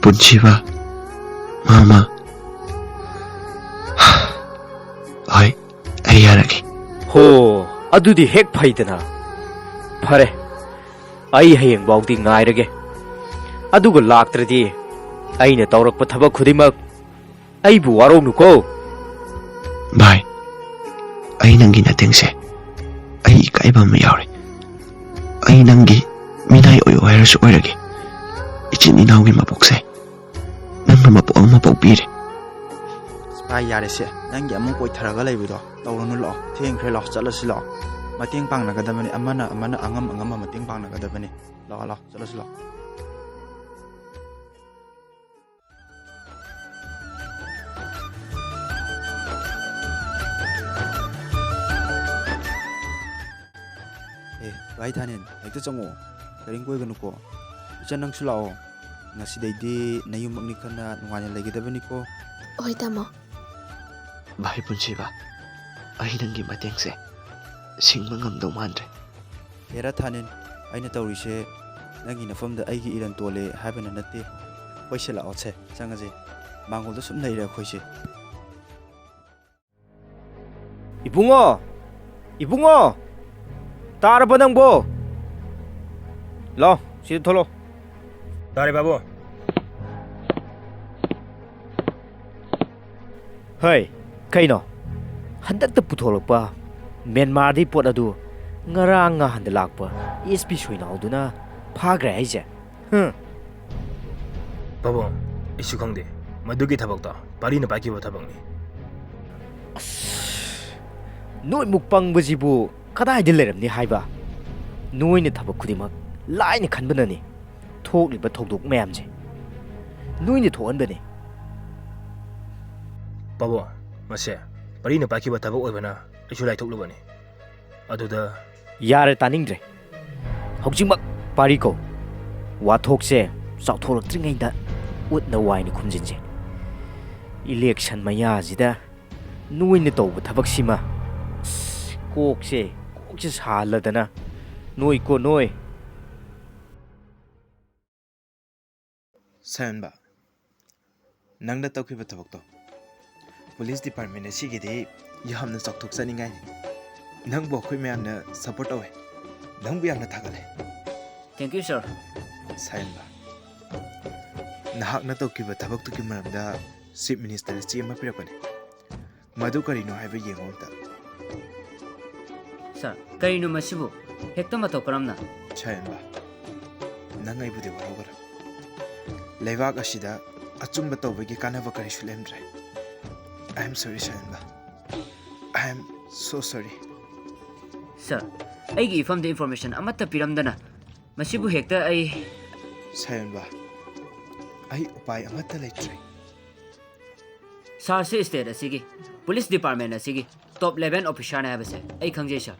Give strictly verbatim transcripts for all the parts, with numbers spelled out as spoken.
ꯄꯨꯟꯁꯤꯕ, ꯃꯥꯃ꯫ ꯍꯣꯏ, ꯑꯩ ꯌꯥꯔꯒꯦ꯫ ꯍꯣ, ꯑꯗꯨꯗꯤ ꯍꯦꯛ ꯐꯩꯗꯅ꯫ ꯐꯔꯦ, ꯑꯩ ꯍꯌꯦꯡꯐꯥꯎꯗꯤ ꯉꯥꯏꯔꯒꯦ꯫ ꯑꯗꯨꯒ ꯂꯥꯛꯇ꯭ꯔꯗꯤ ꯑꯩꯅ ꯇꯧꯔꯛꯄ ꯊꯕꯛ ꯈꯨꯗꯤꯡꯃꯛ ꯑꯩꯕꯨ ꯋꯥꯔꯧꯅꯨꯀꯣ꯫ ꯚꯥꯏ, ꯑꯩ ꯅꯪꯒꯤ ꯅꯇꯦꯡꯁꯦ ꯑꯩ ꯏꯀꯥꯏꯕ ꯑꯃ ꯌꯥꯎꯔꯦ꯫ ꯑꯩ ꯅꯪꯒꯤ ꯃꯤꯅꯥꯏ ꯑꯣꯏꯌꯣ ꯍꯥꯏꯔꯁꯨ ꯑꯣꯏꯔꯒꯦ꯫ ꯏꯆꯤꯟ ꯏꯅꯥꯎꯒꯤ ꯃꯄꯣꯛꯁꯦ ꯅꯪꯅ ꯃꯄꯣꯛ ꯑꯃ ꯄꯣꯛꯄꯤꯔꯦ꯫ ꯚꯥꯏ, ꯌꯥꯔꯦꯁꯦ, ꯅꯪꯒꯤ ꯑꯃꯨꯛ ꯀꯣꯏꯊꯔꯒ ꯂꯩꯕꯗꯣ ꯇꯧꯔꯨꯅꯨ, ꯂꯥꯛꯑꯣ꯫ ꯊꯦꯡꯈ꯭ꯔꯦ, ꯂꯥꯛꯑꯣ, ꯆꯠꯂꯁꯤ ꯂꯥꯛꯑꯣ꯫ ꯃꯇꯦꯡ ꯄꯥꯡꯅꯒꯗꯕꯅꯤ, ꯑꯃꯅ ꯑꯃꯅ ꯑꯉꯝ ꯑꯉꯝꯕ ꯃꯇꯦꯡ ꯄꯥꯡꯅꯒꯗꯕꯅꯤ꯫ ꯂꯥꯛꯑꯣ, ꯂꯥꯛꯑꯣ, ꯆꯠꯂꯁꯤ ꯂꯥꯛꯑꯣ꯫ ꯑꯦ, ꯚꯥꯏ ꯊꯥꯅꯦꯟ, ꯍꯦꯛꯇ ꯆꯪꯉꯛꯑꯣ꯫ ꯀꯔꯤꯝ ꯀꯣꯏꯒꯅꯨꯀꯣ꯫ ꯏꯆꯟ, ꯅꯪꯁꯨ ꯂꯥꯛꯑꯣ꯫ ꯉꯁꯤꯗꯩꯗꯤ ꯅꯌꯨꯝꯃꯛꯅꯤ ꯈꯟꯅ ꯅꯨꯡꯉꯥꯏꯅ ꯂꯩꯒꯗꯕꯅꯤꯀꯣ꯫ ꯍꯣꯏ, ꯇꯥꯃꯣ꯫ ꯚꯥꯏ ꯄꯨꯟꯁꯤꯕ, ꯑꯩ ꯅꯪꯒꯤ ꯃꯇꯦꯡꯁꯦ ꯁꯤꯡꯕ ꯉꯝꯗꯧ ꯃꯥꯟꯗ꯭ꯔꯦ꯫ ꯍꯦꯔꯥ ꯊꯥꯅꯤꯟ, ꯑꯩꯅ ꯇꯧꯔꯤꯁꯦ ꯅꯪꯒꯤ ꯅꯐꯝꯗ ꯑꯩꯒꯤ ꯏꯔꯟ ꯇꯣꯜꯂꯦ ꯍꯥꯏꯕꯅ ꯅꯠꯇꯦ꯫ ꯍꯣꯏꯁꯦ, ꯂꯥꯛꯑꯣꯁꯦ, ꯆꯪꯉꯁꯦ꯫ ꯃꯥꯡꯒꯣꯜꯗ ꯁꯨꯝ ꯂꯩꯔꯦ ꯑꯩꯈꯣꯏꯁꯦ꯫ ꯏꯕꯨꯡꯉꯣ! ꯏꯕꯨꯡꯉꯣ! ꯇꯥꯔꯕ ꯅꯪꯕꯣ? ꯂꯥꯎ, ꯁꯤꯗ ꯊꯣꯛꯂꯛꯑꯣ꯫ ꯇꯥꯔꯦ, ꯕꯥꯕꯨ꯫ ꯍꯩ, ꯀꯩꯅꯣ? ꯍꯟꯗꯛꯇ ꯄꯨꯊꯣꯔꯛꯄ ꯃ꯭ꯌꯥꯟꯃꯥꯔꯗꯒꯤ ꯄꯣꯠ ꯑꯗꯨ ꯉꯔꯥꯡ ꯉꯍꯥꯟꯗ ꯂꯥꯛꯄ ꯑꯦꯁ ꯄꯤ ꯁꯣꯏꯅꯥꯎꯗꯨꯅ ꯐꯥꯈ꯭ꯔꯦ ꯍꯥꯏꯁꯦ? ꯍꯨꯝ꯫ ꯄꯥꯕꯨꯡ, ꯑꯩꯁꯨ ꯈꯪꯗꯦ꯫ ꯃꯗꯨꯒꯤ ꯊꯕꯛꯇꯣ ꯄꯥꯔꯤꯅ ꯄꯥꯏꯈꯤꯕ ꯊꯕꯛꯅꯤ꯫ ꯑꯁ, ꯅꯣꯏꯃꯨꯛ ꯄꯪꯕꯁꯤꯕꯨ ꯀꯗꯥꯏꯗ ꯂꯩꯔꯝꯅꯤ ꯍꯥꯏꯕ? ꯅꯣꯏꯅ ꯊꯕꯛ ꯈꯨꯗꯤꯡꯃꯛ ꯂꯥꯏꯅ ꯈꯟꯕꯅꯅꯤ꯫ ꯊꯣꯛꯂꯤꯕ ꯊꯧꯗꯣꯛ ꯃꯌꯥꯝꯁꯦ ꯅꯣꯏꯅ ꯊꯣꯛꯍꯟꯕꯅꯤ꯫ ꯄꯥꯕꯨꯡ, ꯃꯁꯦ ꯄꯥꯔꯤꯅ ꯄꯥꯏꯈꯤꯕ ꯊꯕꯛ ꯑꯣꯏꯕꯅ ꯑꯩꯁꯨ ꯂꯥꯏꯊꯣꯛꯂꯨꯕꯅꯤ꯫ ꯑꯗꯨꯗ ꯌꯥꯔꯦ, ꯇꯥꯅꯤꯡꯗ꯭ꯔꯦ꯫ ꯍꯧꯖꯤꯛꯃꯛ ꯄꯥꯔꯤ ꯀꯧ꯫ ꯋꯥꯊꯣꯛꯁꯦ ꯆꯥꯎꯊꯣꯔꯛꯇ꯭ꯔꯤꯉꯩꯗ ꯎꯠꯅ ꯋꯥꯏꯅ ꯈꯨꯝꯖꯤꯟꯁꯦ꯫ ꯏꯂꯦꯛꯁꯟ ꯃꯌꯥꯁꯤꯗ ꯅꯣꯏꯅ ꯇꯧꯕ ꯊꯕꯛꯁꯤꯃ, ꯑꯁ, ꯀꯣꯛꯁꯦ, ꯀꯣꯛꯁꯦ ꯁꯥꯍꯜꯂꯗꯅ ꯅꯣꯏ ꯀꯣ ꯅꯣꯏ꯫ ꯁꯍꯟꯕ, ꯅꯪꯅ ꯇꯧꯈꯤꯕ ꯊꯕꯛꯇꯣ ꯄꯨꯂꯤꯁ ꯗꯤꯄꯥꯔꯠꯃꯦꯟ ꯑꯁꯤꯒꯤꯗꯤ ꯌꯥꯝꯅ ꯆꯥꯎꯊꯣꯛꯆꯅꯤꯡꯉꯥꯏꯅꯤ꯫ ꯅꯪꯕꯨ ꯑꯩꯈꯣꯏ ꯃꯌꯥꯝꯅ ꯁꯄꯣꯔꯠ ꯇꯧꯋꯦ꯫ ꯅꯪꯕꯨ ꯌꯥꯝꯅ ꯊꯥꯒꯠꯂꯦ꯫ Thank you, sir. ꯁꯥꯌꯣꯟꯕ, ꯅꯍꯥꯛꯅ ꯇꯧꯈꯤꯕ ꯊꯕꯛꯇꯨꯒꯤ ꯃꯔꯝꯗ ꯆꯤꯐ ꯃꯤꯅꯤꯁꯇꯔꯗ ꯆꯦ ꯑꯃ ꯄꯤꯔꯛꯄꯅꯤ꯫ ꯃꯗꯨ ꯀꯔꯤꯅꯣ ꯍꯥꯏꯕ ꯌꯦꯡꯉꯨ ꯑꯝꯇ꯫ ꯁꯥꯔ, ꯀꯔꯤꯅꯣ ꯃꯁꯤꯕꯨ? ꯍꯦꯛꯇ ꯃꯇꯧ ꯀꯔꯝꯅ? ꯁꯥꯌꯣꯟꯕ, ꯅꯪ ꯑꯩꯕꯨꯗꯤ ꯋꯥꯔꯧꯒꯅꯨ꯫ ꯂꯩꯕꯥꯛ ꯑꯁꯤꯗ ꯑꯆꯨꯝꯕ ꯇꯧꯕꯒꯤ ꯀꯥꯟꯅꯕ ꯀꯔꯤꯁꯨ ꯂꯩꯔꯝꯗ꯭ꯔꯦ꯫ I am sorry, ꯁꯥꯌꯣꯟꯕ꯫ I am so sorry꯫ ꯁꯥꯔ, ꯑꯩꯒꯤ ꯏꯐꯝꯗ ꯏꯟꯐꯣꯔꯃꯦꯁꯟ ꯑꯃꯠꯇ ꯄꯤꯔꯝꯗꯅ ꯃꯁꯤꯕꯨ ꯍꯦꯛꯇ ꯑꯩ ꯁꯥꯌꯣꯟꯕ, ꯑꯩ ꯎꯄꯥꯏ ꯑꯃꯠꯇ ꯂꯩꯇ꯭ꯔꯦ꯫ ꯁꯥꯔꯁꯤ ꯁ꯭ꯇꯦꯠ ꯑꯁꯤꯒꯤ ꯄꯨꯂꯤꯁ ꯗꯤꯄꯥꯔꯠꯃꯦꯟ ꯑꯁꯤꯒꯤ ꯇꯣꯞ ꯂꯦꯚꯦꯜ ꯑꯣꯐꯤꯁꯥꯔꯅꯤ ꯍꯥꯏꯕꯁꯦ ꯑꯩ ꯈꯪꯖꯩ, ꯁꯥꯔ꯫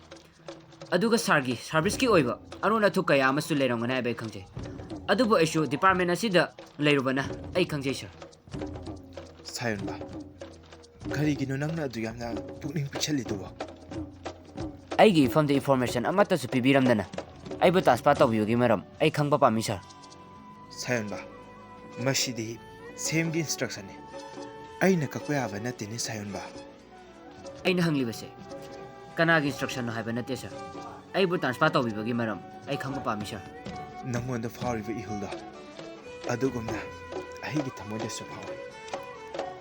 ꯑꯗꯨꯒ ꯁꯥꯔꯒꯤ ꯁꯥꯔꯚꯤꯁꯀꯤ ꯑꯣꯏꯕ ꯑꯔꯣꯟ ꯑꯊꯨꯞ ꯀꯌꯥ ꯑꯃꯁꯨ ꯂꯩꯔꯝꯒꯅꯤ ꯍꯥꯏꯕ ꯑꯩ ꯈꯪꯖꯩ꯫ ꯑꯗꯨꯕꯨ ꯑꯩꯁꯨ ꯗꯤꯄꯥꯔꯠꯃꯦꯟ ꯑꯁꯤꯗ ꯂꯩꯔꯨꯕꯅ ꯑꯩ ꯈꯪꯖꯩ, ꯁꯥꯔ꯫ ꯁꯥꯌꯣꯟꯕ, ꯀꯔꯤꯒꯤꯅꯣ ꯅꯪꯅ ꯑꯗꯨ ꯌꯥꯝꯅ ꯄꯨꯛꯅꯤꯡ ꯄꯤꯛꯁꯜꯂꯤꯗꯨꯕꯣ? ꯑꯩꯒꯤ ꯏꯐꯝꯗ ꯏꯟꯐꯣꯔꯃꯦꯁꯟ ꯑꯃꯠꯇꯁꯨ ꯄꯤꯕꯤꯔꯝꯗꯅ ꯑꯩꯕꯨ ꯇ꯭ꯔꯥꯟꯁꯐꯔ ꯇꯧꯕꯤꯕꯒꯤ ꯃꯔꯝ ꯑꯩ ꯈꯪꯕ ꯄꯥꯝꯃꯤ, ꯁꯥꯔ꯫ ꯁꯥꯌꯣꯟꯕ, ꯃꯁꯤꯗꯤ ꯁꯦꯝꯒꯤ ꯏꯟꯁꯇ꯭ꯔꯛꯁꯟꯅꯤ꯫ ꯑꯩꯅ ꯀꯛꯄ ꯌꯥꯕ ꯅꯠꯇꯦꯅꯦ, ꯁꯥꯌꯣꯟꯕ꯫ ꯑꯩꯅ ꯍꯪꯂꯤꯕꯁꯦ ꯀꯅꯥꯒꯤ ꯏꯟꯁꯇ꯭ꯔꯛꯁꯟꯅꯣ ꯍꯥꯏꯕ ꯅꯠꯇꯦ, ꯁꯥꯔ꯫ ꯑꯩꯕꯨ ꯇ꯭ꯔꯥꯟꯁꯐꯔ ꯇꯧꯕꯤꯕꯒꯤ ꯃꯔꯝ ꯑꯩ ꯈꯪꯕ ꯄꯥꯝꯃꯤ, ꯁꯥꯔ꯫ ꯅꯪꯉꯣꯟꯗ ꯐꯥꯎꯔꯤꯕ ꯏꯍꯨꯜꯗꯣ ꯑꯗꯨꯒꯨꯝꯅ ꯑꯩꯒꯤ ꯊꯃꯣꯏꯗꯁꯨ ꯐꯥꯎꯏ꯫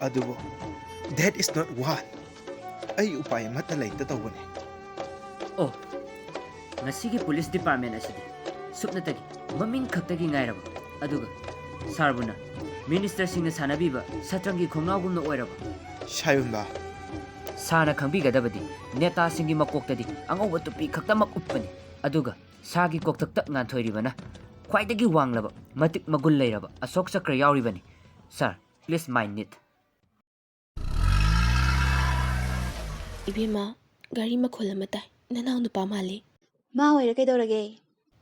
ꯑꯗꯨꯕꯨ that is not one꯫ ꯑꯩ ꯎꯄꯥꯏ ꯑꯃꯠꯇ ꯂꯩꯇ ꯇꯧꯕꯅꯤ꯫ ꯑꯣ, ꯉꯁꯤꯒꯤ ꯄꯨꯂꯤꯁ ꯗꯤꯄꯥꯔꯠꯃꯦꯟ ꯑꯁꯤꯗꯤ ꯁꯨꯞꯅꯇꯒꯤ ꯃꯃꯤꯡ ꯈꯛꯇꯒꯤ ꯉꯥꯏꯔꯕ, ꯑꯗꯨꯒ ꯁꯥꯔꯕꯨꯅ ꯃꯤꯅꯤꯁꯇꯔꯁꯤꯡꯅ ꯁꯥꯟꯅꯕꯤꯕ ꯁꯇ꯭ꯔꯪꯒꯤ ꯈꯣꯡꯅꯥꯎꯒꯨꯝꯅ ꯑꯣꯏꯔꯕ꯫ ꯁꯥꯌꯣꯟꯕ꯫ ꯁꯥꯔꯅ ꯈꯪꯕꯤꯒꯗꯕꯗꯤ ꯅꯦꯇꯥꯁꯤꯡꯒꯤ ꯃꯀꯣꯛꯇꯗꯤ ꯑꯉꯧꯕ ꯇꯨꯄꯤ ꯈꯛꯇꯃꯛ ꯎꯞꯄꯅꯤ, ꯑꯗꯨꯒ ꯁꯥꯒꯤ ꯀꯣꯛꯊꯛꯇ ꯉꯥꯟꯊꯣꯏꯔꯤꯕꯅ ꯈ꯭ꯋꯥꯏꯗꯒꯤ ꯋꯥꯡꯂꯕ, ꯃꯇꯤꯛ ꯃꯒꯨꯟ ꯂꯩꯔꯕ ꯑꯁꯣꯛ ꯆꯀ꯭ꯔ ꯌꯥꯎꯔꯤꯕꯅꯤ꯫ Sir, please mind it. ꯏꯕꯦꯝꯃ, ꯒꯥꯔꯤ ꯃꯈꯣꯜ ꯑꯃ ꯇꯥꯏ꯫ ꯅꯅꯥꯎ ꯅꯨꯄꯥ ꯃꯥꯜꯂꯤ꯫ ꯃꯥ ꯑꯣꯏꯔꯦ, ꯀꯩꯗꯧꯔꯒꯦ?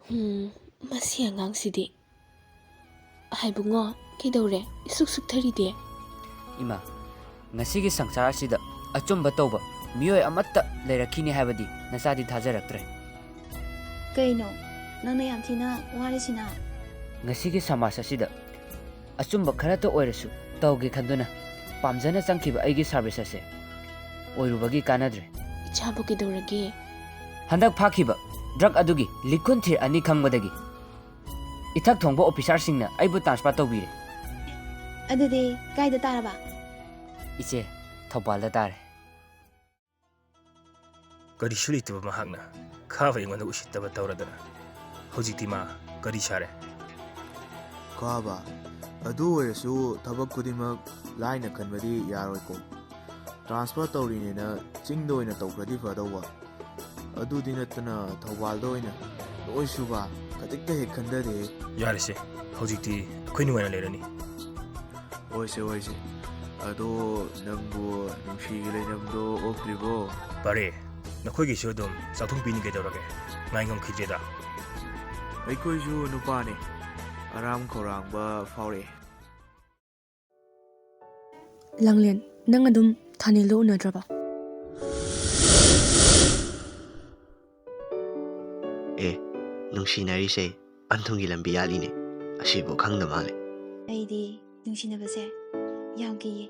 ꯍꯨꯝ, ꯃꯁꯤ ꯑꯉꯥꯡꯁꯤꯗꯤ꯫ ꯍꯥꯏꯕꯨꯡꯉꯣ, ꯀꯩꯗꯧꯔꯦ? ꯏꯁꯨꯛ ꯁꯨꯛꯊꯔꯤꯗꯤ? ꯏꯃꯥ, ꯉꯁꯤꯒꯤ ꯁꯪꯁꯥꯔ ꯑꯁꯤꯗ ꯑꯆꯨꯝꯕ ꯇꯧꯕ ꯃꯤꯑꯣꯏ ꯑꯃꯠꯇ ꯂꯩꯔꯛꯈꯤꯅꯤ ꯍꯥꯏꯕꯗꯤ ꯅꯆꯥꯗꯤ ꯊꯥꯖꯔꯛꯇ꯭ꯔꯦ꯫ ꯀꯩꯅꯣ? ꯅꯪꯅ ꯌꯥꯝ ꯊꯤꯅ ꯋꯥꯔꯤꯁꯤꯅ? ꯉꯁꯤꯒꯤ ꯁꯃꯥꯖ ꯑꯁꯤꯗ ꯑꯆꯨꯝꯕ ꯈꯔꯇ ꯑꯣꯏꯔꯁꯨ ꯇꯧꯒꯦ ꯈꯟꯗꯨꯅ ꯄꯥꯝꯖꯅ ꯆꯪꯈꯤꯕ ꯑꯩꯒꯤ ꯁꯥꯔꯚꯤꯁ ꯑꯁꯦ ꯑꯣꯏꯔꯨꯕꯒꯤ ꯀꯥꯟꯅꯗ꯭ꯔꯦ꯫ ꯏꯆꯥꯕꯨ ꯀꯩꯗꯧꯔꯒꯦ? ꯍꯟꯗꯛ ꯐꯥꯈꯤꯕ ꯗ꯭ꯔꯒ ꯑꯗꯨꯒꯤ ꯂꯤꯈꯨꯟ ꯊꯤꯔ ꯑꯅꯤ ꯈꯪꯕꯗꯒꯤ ꯏꯊꯛ ꯊꯣꯡꯕ ꯑꯣꯐꯤꯁꯥꯔꯁꯤꯡꯅ ꯑꯩꯕꯨ ꯇ꯭ꯔꯥꯟꯁꯐꯔ ꯇꯧꯕꯤꯔꯦ꯫ ꯑꯗꯨꯗꯤ ꯀꯥꯏꯗ ꯇꯥꯔꯕ? ꯏꯆꯦ, ꯊꯧꯕꯥꯜꯗ ꯇꯥꯔꯦ꯫ ꯀꯔꯤꯁꯨ ꯂꯩꯇꯕ ꯃꯍꯥꯛꯅ ꯈꯥꯕ ꯑꯩꯉꯣꯟꯗ ꯎꯁꯤꯠꯇꯕ ꯇꯧꯔꯗꯅ ꯍꯧꯖꯤꯛꯇꯤ ꯃꯥ ꯀꯔꯤ ꯁꯥꯔꯦ? ꯈꯥꯕ, ꯑꯗꯨ ꯑꯣꯏꯔꯁꯨ ꯊꯕꯛ ꯈꯨꯗꯤꯡꯃꯛ ꯂꯥꯏꯅ ꯈꯟꯕꯗꯤ ꯌꯥꯔꯣꯏꯀꯣ꯫ ꯇ꯭ꯔꯥꯟꯁꯐꯔ ꯇꯧꯔꯤꯅꯦꯅ ꯆꯤꯡꯗ ꯑꯣꯏꯅ ꯇꯧꯈ꯭ꯔꯗꯤ ꯐꯗꯧꯕ꯫ ꯑꯗꯨꯗꯤ ꯅꯠꯇꯅ ꯊꯧꯕꯥꯜꯗ ꯑꯣꯏꯅ ꯅꯣꯏ ꯁꯨꯕ ꯈꯖꯤꯛꯇ ꯍꯦꯛ ꯈꯟꯊꯗꯦ꯫ ꯌꯥꯔꯦꯁꯦ, ꯍꯧꯖꯤꯛꯇꯤ ꯑꯩꯈꯣꯏ ꯅꯨꯡꯉꯥꯏꯅ ꯂꯩꯔꯅꯤ꯫ ꯍꯣꯏꯁꯦ, ꯍꯣꯏꯁꯦ꯫ ꯑꯗꯣ ꯅꯪꯕꯨ ꯅꯨꯡꯁꯤꯒꯤ ꯂꯩꯅꯝꯗꯣ ꯑꯣꯛꯇ꯭ꯔꯤꯕꯣ? ꯐꯔꯦ, ꯅꯈꯣꯏꯒꯤꯁꯨ ꯑꯗꯨꯝ ꯆꯥꯛꯊꯨꯝ ꯄꯤꯅꯤ ꯀꯩꯗꯧꯔꯒꯦ? ꯉꯥꯏ ꯉꯝꯈꯤꯗ꯭ꯔꯦꯗ꯫ ꯑꯩꯈꯣꯏꯁꯨ ꯅꯨꯄꯥꯅꯦ꯫ ꯑꯔꯥꯝ ꯈꯧꯔꯥꯡꯕ ꯐꯥꯎꯔꯛꯑꯦ꯫ ꯂꯥꯡꯂꯦꯟ, ꯅꯪ ꯑꯗꯨꯝ ꯊꯥꯅꯤꯜꯗꯣ ꯎꯅꯗ꯭ꯔꯕꯣ? ꯑꯦ, ꯅꯨꯡꯁꯤꯅꯔꯤꯁꯦ ꯑꯟꯊꯨꯡꯒꯤ ꯂꯝꯕꯤ ꯌꯥꯠꯂꯤꯅꯦ꯫ ꯑꯁꯤꯕꯨ ꯈꯪꯗ ꯃꯥꯜꯂꯦ꯫ ꯑꯩꯗꯤ ꯅꯨꯡꯁꯤꯅꯕꯁꯦ ꯌꯥꯝ ꯀꯤꯌꯦ꯫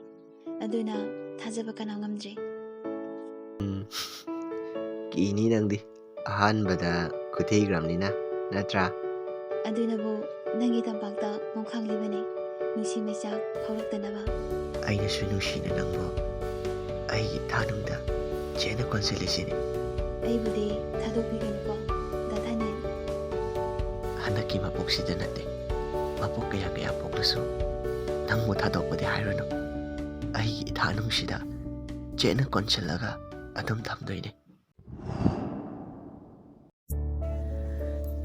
ꯑꯗꯨꯅ ꯊꯥꯖꯕ ꯀꯅꯥ ꯉꯝꯗ꯭ꯔꯦ꯫ ꯎꯝ, ꯀꯤꯅꯤ ꯅꯪꯗꯤ꯫ ꯑꯍꯥꯟꯕꯗ ꯈꯨꯊꯩꯈ꯭ꯔꯕꯅꯤꯅ, ꯅꯠꯇ꯭ꯔꯥ? ꯑꯗꯨꯅꯕꯨ ꯅꯪꯒꯤ ꯇꯝꯄꯥꯛꯇ ꯈꯣꯡꯈꯥꯡꯂꯤꯕꯅꯤ, ꯅꯨꯡꯁꯤ ꯃꯩꯆꯥꯛ ꯐꯥꯎꯔꯛꯇꯅꯕ꯫ ꯑꯩꯅꯁꯨ ꯅꯨꯡꯁꯤꯅ ꯅꯪꯕꯨ ꯑꯩꯒꯤ ꯏꯊꯥꯅꯨꯡꯗ ꯆꯦꯠꯅ ꯀꯣꯟꯁꯤꯜꯂꯤꯁꯤꯅꯤ꯫ ꯑꯩꯕꯨꯗꯤ ꯊꯥꯗꯣꯛꯄꯤꯒꯅꯨꯀꯣ, ꯗꯥ ꯊꯥꯅꯤꯜ꯫ ꯍꯟꯗꯛꯀꯤ ꯃꯄꯣꯛꯁꯤꯗ ꯅꯠꯇꯦ, ꯃꯄꯣꯛ ꯀꯌꯥ ꯀꯌꯥ ꯄꯣꯛꯂꯁꯨ ꯅꯪꯕꯨ ꯊꯥꯗꯣꯛꯄꯗꯤ ꯍꯥꯏꯔꯨꯅꯨ꯫ ꯑꯩꯒꯤ ꯏꯊꯥꯅꯨꯡꯁꯤꯗ ꯆꯦꯠꯅ ꯀꯣꯟꯁꯤꯜꯂꯒ ꯑꯗꯨꯝ ꯊꯝꯗꯣꯏꯅꯦ꯫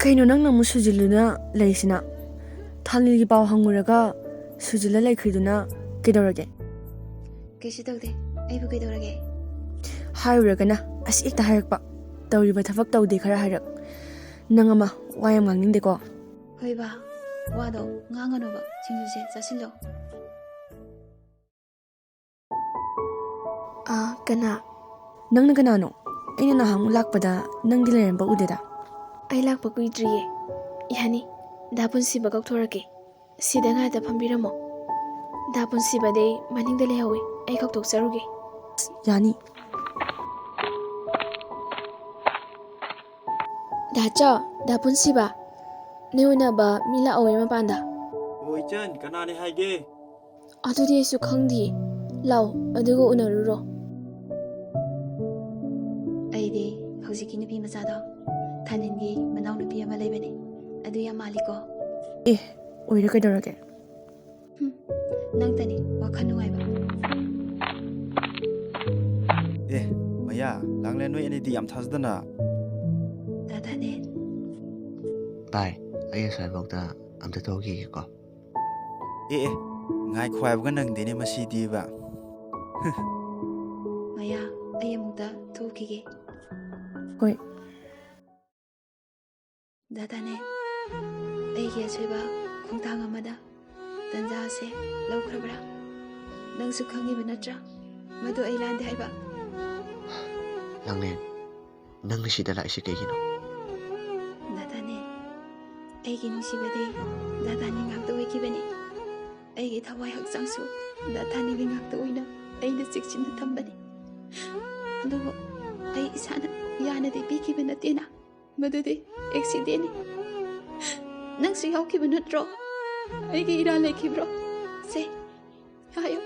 ꯀꯩꯅꯣ ꯅꯪꯅ ꯑꯃꯨꯛ ꯁꯨꯖꯤꯜꯂꯨꯅ ꯂꯩꯁꯤꯅ? ꯊꯥꯅꯤꯜꯒꯤ ꯄꯥꯎ ꯍꯪꯉꯨꯔꯒ ꯁꯨꯖꯤꯜꯂ ꯂꯩꯈ꯭ꯔꯤꯗꯨꯅ ꯀꯩꯗꯧꯔꯒꯦ? ꯀꯩꯁꯨ ꯇꯧꯗꯦ꯫ ꯑꯩꯕꯨ ꯀꯩꯗꯧꯔꯒꯦ? ꯍꯥꯏꯔꯨꯔꯒꯅ ꯑꯁꯤ ꯍꯦꯛꯇ ꯍꯥꯏꯔꯛꯄ꯫ ꯇꯧꯔꯤꯕ ꯊꯕꯛ ꯇꯧꯗꯦ ꯈꯔ ꯍꯥꯏꯔꯛ꯫ ꯅꯪ ꯑꯃ ꯋꯥ ꯌꯥꯝ ꯉꯥꯡꯅꯤꯡꯗꯦꯀꯣ꯫ ꯍꯣꯏ ꯕꯥ, ꯋꯥꯗꯣ ꯉꯥꯡꯒꯅꯣꯕ, ꯁꯤꯡꯖꯨꯁꯦ ꯆꯥꯁꯤꯜꯂꯣ꯫ ꯑꯥ, ꯀꯅꯥ? ꯅꯪꯅ ꯀꯅꯥꯅꯣ? ꯑꯩꯅ ꯅꯍꯥꯟꯃꯨꯛ ꯂꯥꯛꯄꯗ ꯅꯪꯗꯤ ꯂꯩꯔꯝꯕ ꯎꯗꯦꯗ꯫ ꯑꯩ ꯂꯥꯛꯄ ꯀꯨꯏꯗ꯭ꯔꯤꯌꯦ꯫ ꯌꯥꯅꯤ, ꯗꯥ ꯄꯨꯟꯁꯤꯕ ꯀꯧꯊꯣꯔꯛꯀꯦ꯫ ꯁꯤꯗ ꯉꯥꯏꯍꯥꯛꯇ ꯐꯝꯕꯤꯔꯝꯃꯣ꯫ ꯗꯥ ꯄꯨꯟꯁꯤꯕꯗꯤ ꯃꯅꯤꯡꯗ ꯂꯩꯍꯧꯏ, ꯑꯩ ꯀꯧꯊꯣꯛꯆꯔꯨꯒꯦ꯫ ꯌꯥꯅꯤ꯫ ꯗꯥ ꯆꯥꯎ, ꯗꯥ ꯄꯨꯟꯁꯤꯕ, ꯅꯣꯏ ꯎꯅꯕ ꯃꯤ ꯂꯥꯛꯍꯧꯋꯦ ꯃꯄꯥꯟꯗ꯫ ꯑꯣ ꯏꯆꯟ, ꯀꯅꯥꯅꯦ ꯍꯥꯏꯒꯦ? ꯑꯗꯨꯗꯤ ꯑꯩꯁꯨ ꯈꯪꯗꯤꯌꯦ꯫ ꯂꯥꯎ, ꯑꯗꯨꯒ ꯎꯅꯔꯨꯔꯣ꯫ ꯑꯩꯗꯤ ꯍꯧꯖꯤꯛꯀꯤ ꯅꯨꯄꯤ ꯃꯆꯥꯗꯣ, ꯊꯥꯅꯤꯟꯒꯤ ꯃꯅꯥꯎꯅꯨꯄꯤ ꯑꯃ ꯂꯩꯕꯅꯦ, ꯑꯗꯨ ꯌꯥꯝ ꯃꯥꯜꯂꯤꯀꯣ꯫ ꯑꯦ, ꯑꯣꯏꯔꯦ, ꯀꯩꯗꯧꯔꯒꯦ? ꯍꯨꯝ, ꯅꯪꯇꯅꯤ ꯋꯥꯈꯜ ꯅꯨꯡꯉꯥꯏꯕ꯫ ꯑꯦ, ꯃꯌꯥ, ꯂꯥꯡꯂꯦꯟ, ꯅꯣꯏ ꯑꯅꯤꯗꯤ ꯌꯥꯝ ꯊꯥꯖꯗꯅ꯫ ꯗꯥ ꯊꯥꯅꯤꯟ꯫ ꯚꯥꯏ, ꯑꯩ ꯑꯁ꯭ꯋꯥꯏꯐꯥꯎꯗ ꯑꯝꯇ ꯊꯣꯛꯈꯤꯒꯦꯀꯣ꯫ ꯑꯦ ꯑꯦ, ꯉꯥꯏꯈꯣ ꯍꯥꯏꯕꯒ ꯅꯪꯗꯦꯅꯦ ꯃꯁꯤꯗꯤꯕ꯫ ꯃꯌꯥ, ꯑꯩ ꯑꯃꯨꯛꯇ ꯊꯣꯛꯈꯤꯒꯦ꯫ ꯍꯣꯏ꯫ ꯗꯥ ꯊꯥꯅꯤꯟ, ꯑꯩꯒꯤ ꯑꯁꯣꯏꯕ ꯈꯣꯡꯊꯥꯡ ꯑꯃꯗ ꯇꯟꯖꯥ ꯑꯁꯦ ꯂꯧꯈ꯭ꯔꯕ꯭ꯔꯥ? ꯅꯪꯁꯨ ꯈꯪꯉꯤꯕ ꯅꯠꯇ꯭ꯔꯥ, ꯃꯗꯨ ꯑꯩ ꯂꯥꯟꯗꯦ ꯍꯥꯏꯕ? ꯂꯥꯡꯂꯦꯟ, ꯅꯪꯅ ꯁꯤꯗ ꯂꯥꯛꯏꯁꯤ ꯀꯩꯒꯤꯅꯣ? ꯗꯥ ꯊꯥꯅꯤꯟ, ꯑꯩꯒꯤ ꯅꯨꯡꯁꯤꯕꯗꯤ ꯗꯥ ꯊꯥꯅꯤꯟ ꯉꯥꯛꯇ ꯑꯣꯏꯈꯤꯕꯅꯤ꯫ ꯑꯩꯒꯤ ꯊꯋꯥꯏ ꯍꯛꯆꯥꯡꯁꯨ ꯗꯥ ꯊꯥꯅꯤꯟꯒꯤ ꯉꯥꯛꯇ ꯑꯣꯏꯅ ꯑꯩꯅ ꯆꯦꯛꯁꯤꯟꯅ ꯊꯝꯕꯅꯤ꯫ ꯑꯗꯨꯕꯨ ꯑꯩ ꯏꯁꯥꯅ ꯌꯥꯅꯗꯤ ꯄꯤꯈꯤꯕ ꯅꯠꯇꯦꯅ, ꯃꯗꯨꯗꯤ ꯑꯦꯛꯁꯤꯗꯦꯟꯅꯤ꯫ ꯅꯪꯁꯨ ꯌꯥꯎꯈꯤꯕ ꯅꯠꯇ꯭ꯔꯣ ꯑꯩꯒꯤ ꯏꯔꯥꯜ ꯂꯩꯈꯤꯕ꯭ꯔꯣ? ꯁꯦ, ꯍꯥꯏꯌꯨ꯫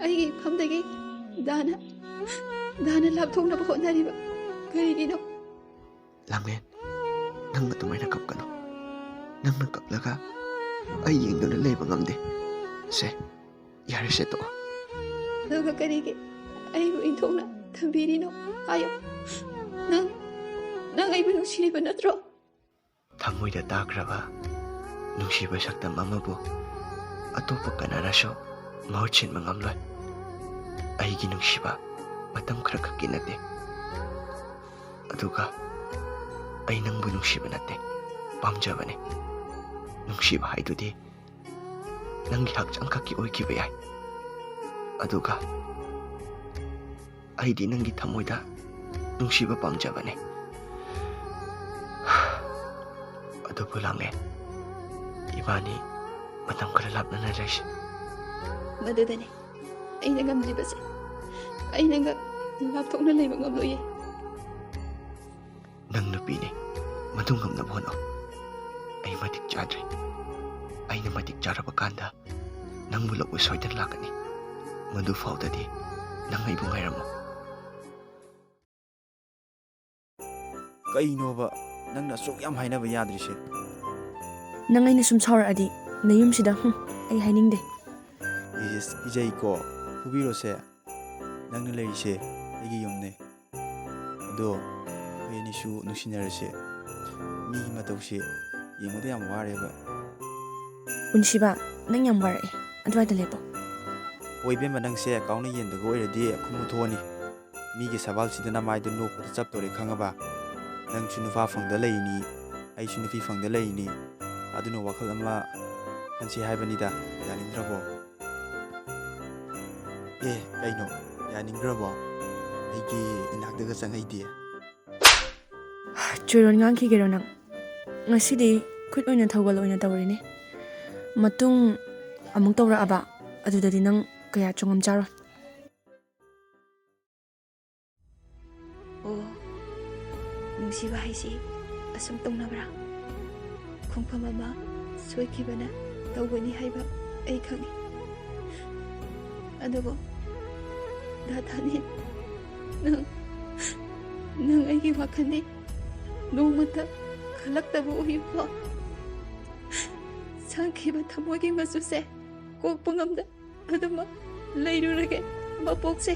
ꯑꯩꯒꯤ ꯏꯐꯝꯗꯒꯤ ꯗꯥꯅ, ꯗꯥꯅ ꯂꯥꯞꯊꯣꯛꯅꯕ ꯍꯣꯠꯅꯔꯤꯕ ꯀꯔꯤꯒꯤꯅꯣ? ꯂꯥꯡꯂꯦꯟ, ꯅꯪ ꯑꯗꯨꯃꯥꯏꯅ ꯀꯞꯀꯅꯨ꯫ ꯅꯪꯅ ꯀꯞꯂꯒ ꯑꯩ ꯌꯦꯡꯗꯨꯅ ꯂꯩꯕ ꯉꯝꯗꯦ꯫ ꯁꯦ, ꯌꯥꯔꯦꯁꯦ, ꯇꯣꯛꯑꯣ꯫ ꯑꯗꯨꯒ ꯀꯔꯤꯒꯤ ꯑꯩꯕꯨ ꯏꯟꯊꯣꯛꯅ ꯊꯝꯕꯤꯔꯤꯅꯣ? ꯍꯥꯏꯌꯨ꯫ ꯅꯪ, ꯅꯪ ꯑꯩꯕꯨ ꯅꯨꯡꯁꯤꯔꯤꯕ ꯅꯠꯇ꯭ꯔꯣ? ꯊꯃꯣꯏꯗ ꯇꯥꯈ꯭ꯔꯕ ꯅꯨꯡꯁꯤꯕ ꯁꯛꯇꯝ ꯑꯃꯕꯨ ꯑꯇꯣꯞꯄ ꯀꯅꯥꯅꯁꯨ ꯃꯍꯨꯠ ꯁꯤꯟꯕ ꯉꯝꯂꯣꯏ꯫ ꯑꯩꯒꯤ ꯅꯨꯡꯁꯤꯕ ꯃꯇꯝ ꯈꯔꯈꯛꯀꯤ ꯅꯠꯇꯦ꯫ ꯑꯗꯨꯒ ꯑꯩ ꯅꯪꯕꯨ ꯅꯨꯡꯁꯤꯕ ꯅꯠꯇꯦ, ꯄꯥꯝꯖꯕꯅꯦ꯫ ꯅꯨꯡꯁꯤꯕ ꯍꯥꯏꯗꯨꯗꯤ ꯅꯪꯒꯤ ꯍꯛꯆꯥꯡ ꯈꯛꯀꯤ ꯑꯣꯏꯈꯤꯕ ꯌꯥꯏ꯫ ꯑꯗꯨꯒ ꯑꯩꯗꯤ ꯅꯪꯒꯤ ꯊꯃꯣꯏꯗ ꯅꯨꯡꯁꯤꯕ ꯄꯥꯝꯖꯕꯅꯦ꯫ ꯑꯗꯨꯕꯨ ꯂꯥꯡꯂꯦꯟ, ꯏꯕꯥꯅꯤ ꯃꯇꯝ ꯈꯔ ꯂꯥꯞꯅꯅ ꯂꯩꯁꯤ꯫ ꯃꯗꯨꯗꯅꯤ ꯑꯩꯅ ꯉꯝꯗ꯭ꯔꯤꯕꯁꯦ꯫ ꯑꯩꯅꯒ ꯂꯥꯞꯊꯣꯛꯅ ꯂꯩꯕ ꯉꯝꯂꯣꯏꯌꯦ꯫ ꯅꯪ ꯅꯨꯄꯤꯅꯤ, ꯃꯗꯨ ꯉꯝꯅꯕ ꯍꯣꯠꯅꯧ꯫ ꯑꯩ ꯃꯇꯤꯛ ꯆꯥꯗ꯭ꯔꯤ꯫ ꯑꯩꯅ ꯃꯇꯤꯛ ꯆꯥꯔꯕ ꯀꯥꯟꯗ ꯅꯪꯕꯨ ꯂꯧꯕ ꯁꯣꯏꯗꯅ ꯂꯥꯛꯀꯅꯤ꯫ ꯃꯗꯨ ꯐꯥꯎꯗꯗꯤ ꯅꯪ ꯑꯩꯕꯨ ꯉꯥꯏꯔꯝꯃꯨ꯫ ꯀꯩꯅꯣꯕ ꯅꯪꯅ ꯑꯁꯨꯛ ꯌꯥꯝ ꯍꯥꯏꯅꯕ ꯌꯥꯗ꯭ꯔꯤꯁꯦ? ꯅꯪ ꯑꯩꯅ ꯁꯨꯝ ꯁꯥꯎꯔꯛꯑꯗꯤ ꯅꯌꯨꯝꯁꯤꯗ, ꯍꯨꯝ, ꯑꯩ ꯍꯥꯏꯅꯤꯡꯗꯦ꯫ ꯏꯁ, ꯀꯤꯖꯩꯀꯣ꯫ ꯐꯨꯕꯤꯔꯣꯁꯦ꯫ ꯅꯪꯅ ꯂꯩꯔꯤꯁꯦ ꯑꯩꯒꯤ ꯌꯨꯝꯅꯦ꯫ ꯑꯗꯣ ꯑꯩꯈꯣꯏ ꯑꯅꯤꯁꯨ ꯅꯨꯡꯁꯤꯅꯔꯁꯦ꯫ ꯃꯤꯒꯤ ꯃꯇꯧꯁꯦ ꯌꯦꯡꯕꯗ ꯌꯥꯝ ꯋꯥꯔꯦꯕ꯫ ꯄꯨꯟꯁꯤꯕ, ꯅꯪ ꯌꯥꯝ ꯋꯥꯔꯛꯑꯦ꯫ ꯑꯗꯨꯋꯥꯏꯗ ꯂꯦꯞꯄꯣ꯫ ꯍꯣꯏ ꯏꯕꯦꯝꯃ, ꯅꯪꯁꯦ ꯀꯥꯎꯅ ꯌꯦꯟꯗꯒ ꯑꯣꯏꯔꯗꯤ ꯈꯨꯝꯃꯨ ꯊꯣꯛꯑꯅꯤ꯫ ꯃꯤꯒꯤ ꯁꯕꯥꯜꯁꯤꯗ ꯅꯃꯥꯏꯗꯣ ꯅꯣꯛꯄꯗ ꯆꯞꯇꯣꯔꯦ ꯈꯪꯉꯕ? ꯅꯪꯁꯨ ꯅꯨꯄꯥ ꯐꯪꯗ ꯂꯩꯔꯤꯅꯤ, ꯑꯩꯁꯨ ꯅꯨꯄꯤ ꯐꯪꯗ ꯂꯩꯔꯤꯅꯤ꯫ ꯑꯗꯨꯅ ꯋꯥꯈꯜ ꯑꯃ ꯈꯟꯁꯤ ꯍꯥꯏꯕꯅꯤꯗ, ꯌꯥꯅꯤꯡꯗ꯭ꯔꯕꯣ? ꯑꯦ, ꯀꯩꯅꯣ? ꯌꯥꯅꯤꯡꯗ꯭ꯔꯕꯣ? ꯑꯩꯒꯤ ꯏꯅꯥꯛꯇꯒ ꯆꯪꯉꯛꯏꯗꯤ꯫ ꯆꯨꯔꯣꯟ ꯉꯥꯡꯈꯤꯒꯦꯔꯣ ꯅꯪ? ꯉꯁꯤꯗꯤ ꯈꯨꯠ ꯑꯣꯏꯅ ꯊꯧꯒꯜ ꯑꯣꯏꯅ ꯇꯧꯔꯤꯅꯦ꯫ ꯃꯇꯨꯡ ꯑꯃꯨꯛ ꯇꯧꯔꯛꯑꯕ, ꯑꯗꯨꯗꯗꯤ ꯅꯪ ꯀꯌꯥ ꯆꯨꯉꯝ ꯆꯥꯔꯣꯏ꯫ ꯑꯣ, ꯅꯨꯡꯁꯤꯕ ꯍꯥꯏꯁꯤ ꯑꯁꯨꯝ ꯇꯧꯅꯕ꯭ꯔꯥ? ꯈꯣꯡꯐꯝ ꯑꯃ ꯁꯣꯏꯈꯤꯕꯅ ꯇꯧꯕꯅꯤ ꯍꯥꯏꯕ ꯑꯩ ꯈꯪꯏ꯫ ꯑꯗꯨꯕꯨ ꯗꯥ ꯊꯥꯅꯤꯜ, ꯅꯪ, ꯅꯪ ꯑꯩꯒꯤ ꯋꯥꯈꯜꯗꯤ ꯅꯣꯡꯃꯇ ꯈꯜꯂꯛꯇꯕ ꯑꯣꯏꯌꯨꯀꯣ꯫ ꯁꯪꯈꯤꯕ ꯊꯃꯣꯏꯒꯤ ꯃꯆꯨꯁꯦ ꯀꯣꯛꯄ ꯉꯝꯗ ꯑꯗꯨꯃꯛ ꯂꯩꯔꯨꯔꯒꯦ ꯃꯄꯣꯛꯁꯦ꯫